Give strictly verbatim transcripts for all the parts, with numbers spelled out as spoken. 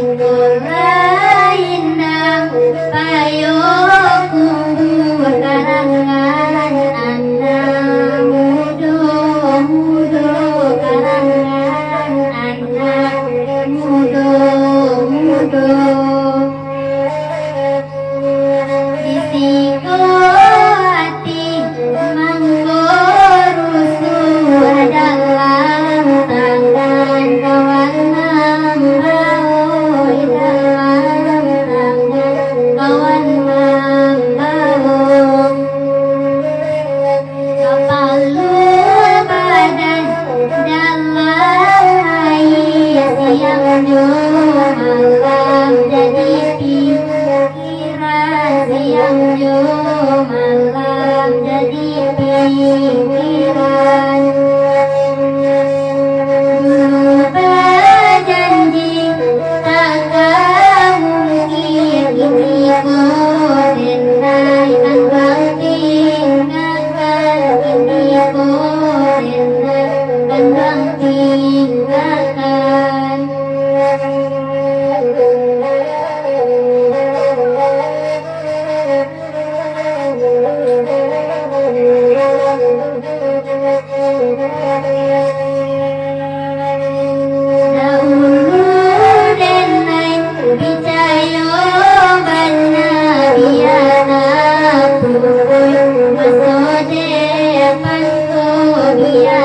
Iko lain nan payo kumbua karangan anak mudo, mudo karangan anak mudo, mudo. Di siko ati mangko rusuah dalam tangan kawan mambao, dalam tangan kawan mambao. Kapaluah badan dalam aia siang jo malam jadi pikiran, siang jo malam jadi pikiran. Dulu bajanji tak ka mungkin, kini ko den naikan bangkit. Dahulu den ai picayo bana, bia tapuruik maso depan ko, bia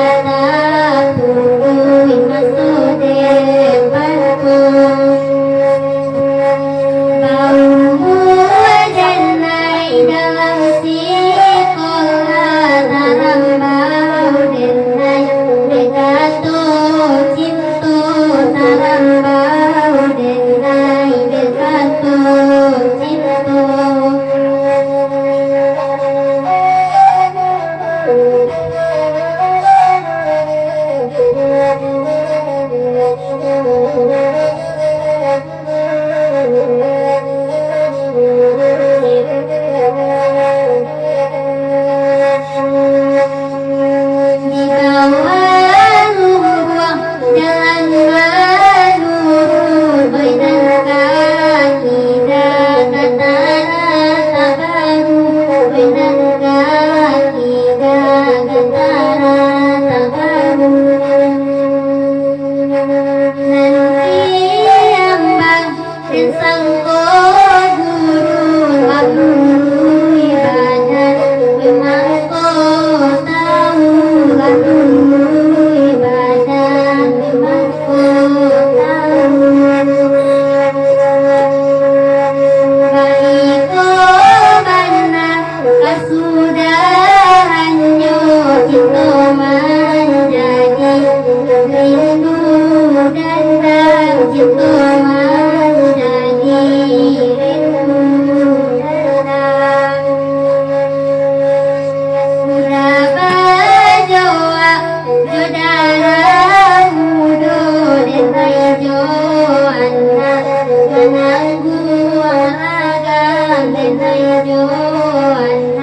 tapuruik maso depan ko. Baumua den ai dalam sikolah, tarambau den ai dek kato cinto, tarambau den ai dek kato cinto. Di bawah lumbuang jalan manurun, oi nan kaki gagah tarat tabaru, oi nan kaki gagah tarat tabaru. Nan diambang den sangko guru, guru ibadah, mangko tahu guru ibadah, mangko tahu. Baiko bana kasudahannyo, cinto manjadi rindu, dendam cinto manjadi rindu, dendam. Sudah bajoak jo darah mudo, den ai jo anak manangguang ragam, den ai jo anak